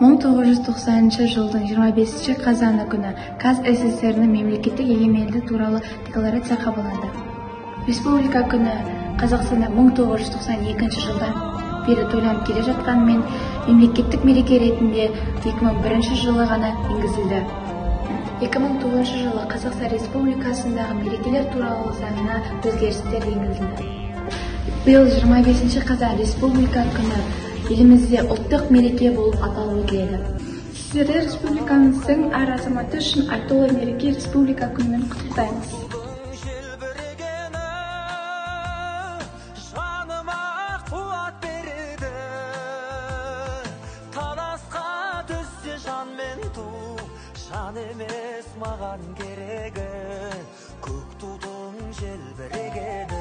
1990 жылдың 25 қазаны күні ҚазССР-ның мемлекеттік егемендігі туралы декларация қабылданды. Республика күні Қазақстанда 1992 жылдан бері тойланып келе жатқанымен, мемлекеттік мереке ретінде 2001 жылы ғана енгізілді. 2009 жылы Қазақстан Республикасындағы мерекелер туралы заңына өзгерістер енгізілді. Биыл 25 қазан Республика күні елімізде ұлттық мереке болып аталып өтіледі. Сіздерді республикамыздың әр азаматы үшін айтулы мереке Республика күнімен құттықтаймыз. Жаныма қуат береді, таласқа түссе жан мен ту, жан емес маған керегі, көк тудың желбірегені.